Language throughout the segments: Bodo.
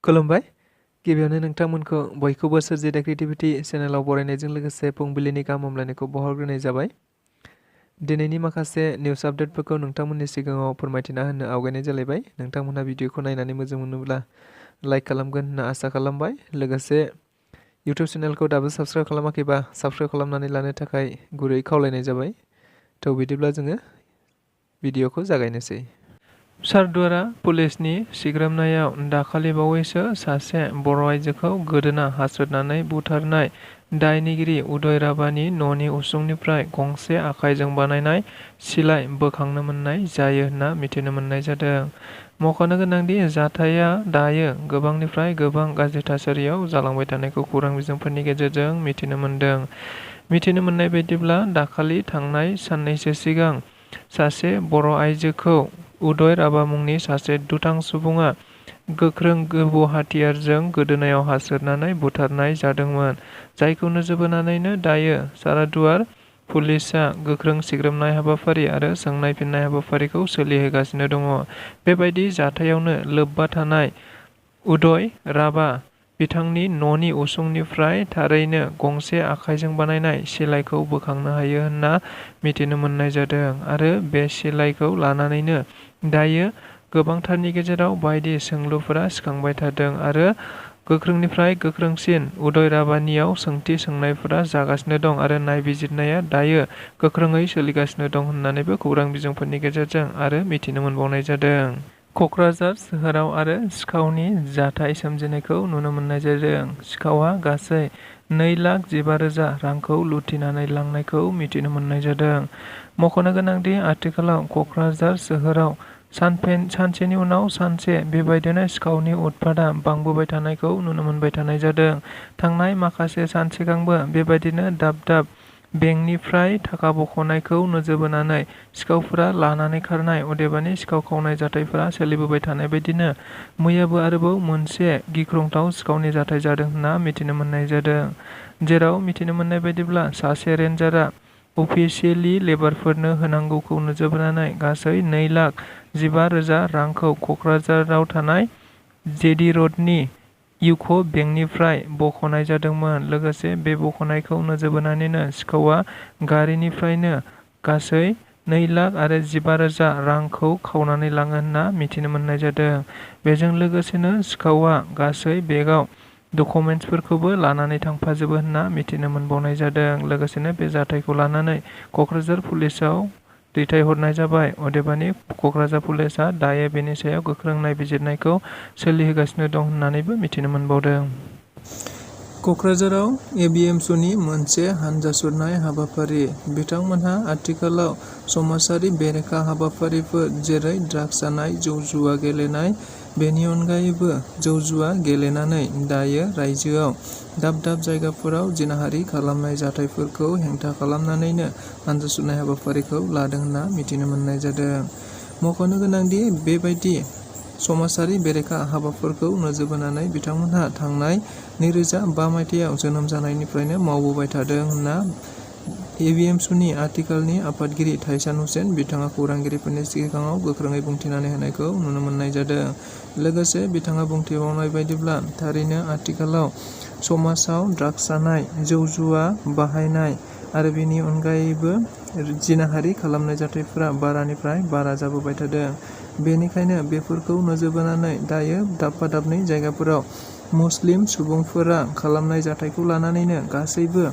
खुलुमबाय। गिबियावनो नोंथांमोनखौ बयखौबो सोरजि द क्रिएटिभिटी चेनेलाव बरायनायजों लोगोसे फुंबिलिनि गाहाम हामलायनायखौ बावहरग्रोनाय जाबाय। दिनैनि माखासे निउस आपडेटफोरखौ नोंथांमोननि सिगाङाव फोरमायथिना होनो आवगायनाय जालायबाय। नोंथांमोनहा भिडिअखौ नायनानै मोजां मोनोब्ला लाइक खालामगोन होनना आसा खालामबाय। लोगोसे इउटिउब चेनेलखौ दाबो साबस्क्राइब खालामाखैबा साबस्क्राइब खालामनानै लानो थाखाय गुरै खावलायनाय जाबाय। थ' बिदिब्ला जोङो भिडिअखौ जागायनोसै। सारदुवारा पुलिसनि सिग्रोमनायाव दाखालि बावैसो सासे बर' आइजोखौ गोदोना हास्रोदनानै बुथारनाय दायनिगिरि उदय राभानि न'नि उसुंनिफ्राय गंसे आखाइजों बानायनाय सिलाइ बोखांनो मोननाय जायो होनना मिथिनो मोननाय जादों। मख'नो गोनांदि जाथाया दायो गोबांनिफ्राय गोबां गाज्रि थासारियाव जालांबाय थानायखौ खौरां बिजोंफोरनि गेजेरजों मिथिनो मोनदों। मिथिनो मोननाय बायदिब्ला दाखालि थांनाय साननैसो सिगां सासे बर' आइजोखौ उदय राभा मुंनि सासे दुथां सुबुङा गोख्रों गोबौ हाथियारजों गोदोनायाव हासोरनानै बुथारनाय जादोंमोन। जायखौ नोजोर बोनानैनो दायो सारादुवार पुलिसआ गोख्रों सिग्रोमनाय हाबाफारि आरो सोंनाय फिननाय हाबाफारिखौ सोलिहोगासिनो दङ। बेबायदि जाथायावनो लोब्बा थानाय उदय राभा बिथांनि न'नि उसुंनिफ्राय थारैनो गंसे आखाइजों बानायनाय सिलाइखौ बोखांनो हायो होनना मिथिनो मोननाय जादों आरो बे सिलाइखौ लानानैनो दायो गोबांथारनि गेजेराव बायदि सोंलुफोरा सिखांबाय थादों आरो गोख्रोंनिफ्राय गोख्रोंसिन उदय राभानियाव सोंथि सोंनायफोरा जागासिनो दं आरो नायबिजिरनाया दायो गोख्रोङै सोलिगासिनो दं होननानैबो खौरां बिजोंफोरनि गेजेरजों आरो मिथिनो मोनबावनाय जादों। क'क्राझार सोहोराव आरो सिखावनि जाथाय सोमजिनायखौ नुनो मोननाय जादों। सिखावआ गासै 2,15,000 रांखौ लुथिनानै लांनायखौ मिथिनो मोननाय जादों। मख'नो गोनांदि आथिखालाव क'क्राझार सोहोराव सानसेनि उनाव सानसे बेबायदिनो सिखावनि उत्पातआ बांबोबाय थानायखौ नुनो मोनबाय थानाय जादों। थांनाय माखासे सान सिगांबो बेबायदिनो दाब दाब बेंकनिफ्राय थाखा बख'नायखौ नोजोर बोनानै सिखावफोरा लानानै खारनाय अदेबानि सिखाव खावनाय जाथायफोरा सोलिबोबाय थानाय बायदिनो मैयाबो आरोबाव मोनसे गिख्रंथाव सिखावनि जाथाय जादों होनना मिथिनो मोननाय जादों। जेराव मिथिनो मोननाय बायदिब्ला सासे रेन्जारआ अफिसियेलि लेबारफोरनो होनांगौखौ नोजोर बोनानै गासै 2,15,000 रांखौ क'क्राझाराव थानाय जेडि रडनि इउक' बेंकनिफ्राय बख'नाय जादोंमोन। लोगोसे बे बख'नायखौ नोजोर बोनानैनो सिखावआ गारिनिफ्रायनो गासै 2,15,000 रांखौ खावनानै लाङो होनना मिथिनो मोननाय जादों। बेजों लोगोसेनो सिखावआ गासै बेगाव डकुमेन्ट्सफोरखौबो लानानै थांफाजोबो होनना मिथिनो मोनबावनाय जादों। लोगोसेनो बे जाथायखौ लानानै क'क्राझार पुलिसाव दैथायहरनाय जाबाय। अदेबानि क'क्राझार पुलिसआ दायो बेनि सायाव गोख्रों नायबिजिरनायखौ सोलिहोगासिनो दं होननानैबो मिथिनो मोनबावदों। क'क्राझाराव एबिएमसुनि मोनसे हानजा सुरनाय हाबाफारि। बिथांमोनहा आथिखालाव समाजारि बेरेखा हाबाफारिफोर जेरै ड्राग्स जानाय, जौ जुवा गेलेनाय, बेनि अनगायैबो जौ जुवा गेलेनानै दायो रायजोआव दाब दाब जायगाफोराव जिनाहारि खालामनाय जाथायफोरखौ हेंथा खालामनानैनो हानजा सुरनाय हाबाफारिखौ लादों होनना मिथिनो मोननाय जादों। मख'नो गोनांदि बेबायदि समाजारि बेरेखा हाबाफोरखौ नोजोर बोनानै बिथांमोनहा थांनाय 2005 मायथाइयाव जोनोम जानायनिफ्रायनो मावबोबाय थादों होनना एबिएमसुनि आथिखालनि आफादगिरि थाइसान हुसेन बिथाङा खौरांगिरिफोरनि सिगाङाव गोख्रोङै बुंथिनानै होनायखौ नुनो मोननाय जादों। लोगोसे बिथाङा बुंथिबावनाय बायदिब्ला थारैनो आथिखालाव समाजाव ड्राग्स जानाय, जौ जुवा बाहायनाय आरो बेनि अनगायैबो जिनाहारि खालामनाय जाथायफोरा बारानिफ्राय बारा जाबोबाय थादों। बेनिखायनो बेफोरखौ नोजोर बोनानै दायो दाबफा दाबनै जायगाफोराव मुस्लिम सुबुंफोरा खालामनाय जाथायखौ लानानैनो गासैबो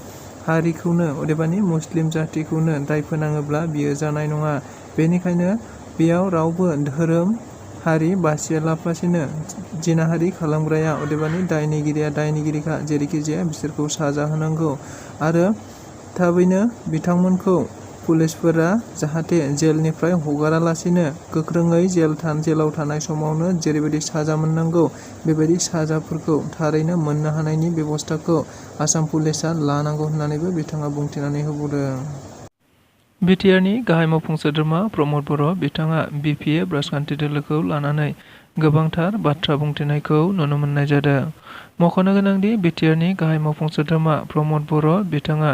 हारिखौनो अदेबानि मुस्लिम जाथिखौनो दाय फोनाङोब्ला बियो जानाय नङा। बेनिखायनो बेयाव रावबो धोरोम हारि बासियालाफासिनो जिनाहारि खालामग्राया अदेबानि दायनिगिरिया दायनिगिरिखा जेरैखि जाया बिसोरखौ साजा होनांगौ आरो थाबैनो बिथांमोनखौ पुलिसफोरा जाहाथे जेलनिफ्राय हगारालासिनो गोख्रोङै जेलाव थानाय समावनो जेरैबायदि साजा मोननांगौ बेबायदि साजाफोरखौ थारैनो मोननो हानायनि बेबस्थाखौ आसाम पुलिसआ लानांगौ होननानैबो बिथाङा बुंथिनानै होबावदों। बिटिआरनि गाहाय मावफुं सोद्रोमा प्रमद बर' बिथाङा बिपिएफ राजखान्थि दोलोखौ लानानै गोबांथार बाथ्रा बुंथिनायखौ नुनो मोननाय जादों। मख'नो गोनांदि बिटिआरनि गाहाय मावफुं सोद्रोमा प्रमद बर' बिथाङा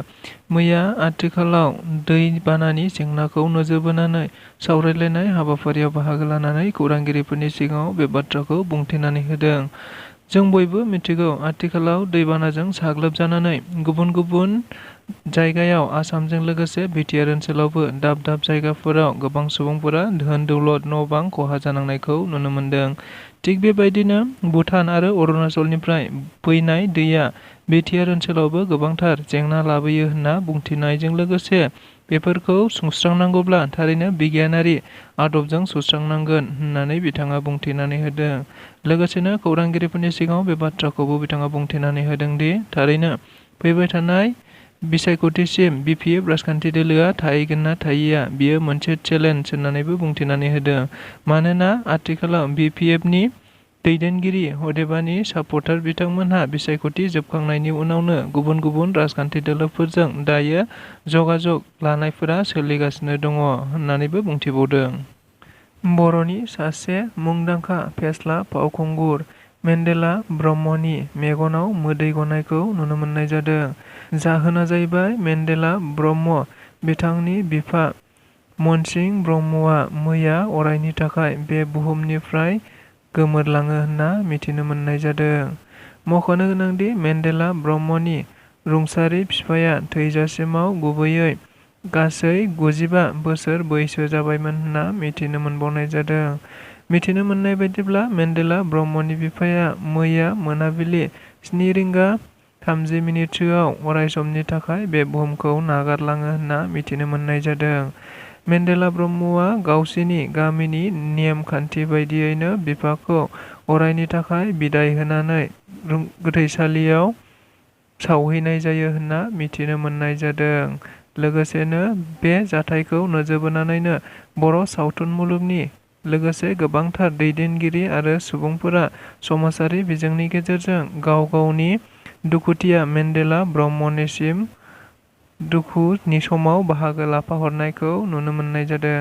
मैया आथिखालाव दै बानानि जेंनाखौ नोजोर बोनानै सावरायलायनाय हाबाफारियाव बाहागो लानानै खौरांगिरिफोरनि सिगाङाव बे बाथ्राखौ बुंथिनानै होदों। जों बयबो मिथिगौ आथिखालाव दैबानाजों साग्लोबजानानै गुबुन गुबुन जायगायाव आसामजों लोगोसे बिटिआर ओनसोलावबो दाब दाब जायगाफोराव गोबां सुबुंफोरा धोन दौलत न' बां खहा जानांनायखौ नुनो मोनदों। थिग बेबायदिनो भुटान आरो अरुणाचलनिफ्राय फैनाय दैया बिटिआर ओनसोलावबो गोबांथार जेंना लाबोयो होनना बुंथिनायजों लोगोसे बेफोरखौ सुस्रांनांगौब्ला थारैनो बिगियानारि आदबजों सुस्रांनांगोन होननानै बिथाङा बुंथिनानै होदों। लोगोसेनो खौरांगिरिफोरनि सिगाङाव बे बाथ्राखौबो बिथाङा बुंथिनानै होदों दि थारैनो फैबाय थानाय बिसायख'थिसिम बिपिएफ राजखान्थि दोलोआ थाहैगोन ना थाहैया बियो मोनसे चेलेन्ज होननानैबो बुंथिनानै होदों। मानोना आथिखालाव बिपिएफनि दैदेनगिरि अदेबानि सापर्टार बिथांमोनहा बिसायख'थि जोबखांनायनि उनावनो गुबुन गुबुन राजखान्थि दोलोफोरजों दायो जगाजग लानायफोरा सोलिगासिनो दङ होननानैबो बुंथिबावदों। बर'नि सासे मुंदांखा फेस्ला फावखुंगुर मेन्डेला ब्रह्मनि मेगनाव मोदै गनायखौ नुनो मोननाय जादों। जाहोना जाहैबाय मेन्डेला ब्रह्म बिथांनि बिफा मनसिं ब्रह्मआ मैया अरायनि थाखाय बे बुहुमनिफ्राय गोमोरलाङो होनना मिथिनो मोननाय जादों। मख'नो गोनांदि मेन्डेला ब्रह्मनि रुंसारि बिफाया थैजासिमाव गुबैयै गासै 95 बोसोर बैसो जाबायमोन होनना मिथिनो मोनबावनाय जादों। मिथिनो मोननाय बायदिब्ला मेन्डेला ब्रह्मनि बिफाया मैया मोनाबिलि 7:30 अरायसमनि थाखाय बे बुहुमखौ नागारलाङो होनना मिथिनो मोननाय जादों। मेन्डेला ब्रह्मआ गावसिनि गामिनि नेम खान्थि बायदियैनो बिफाखौ अरायनि थाखाय बिदाय होनानै गोथैसालियाव सावहैनाय जायो होनना मिथिनो मोननाय जादों। लोगोसेनो बे जाथायखौ नोजोर बोनानैनो बर' सावथुन मुलुगनि लोगोसे गोबांथार दैदेनगिरि आरो सुबुंफोरा समाजारि बिजोंनि गेजेरजों गाव गावनि दुखुथिया मेन्डेला ब्रह्मनिसिम दुखुनि समाव बाहागो लाफाहरनायखौ नुनो मोननाय जादों।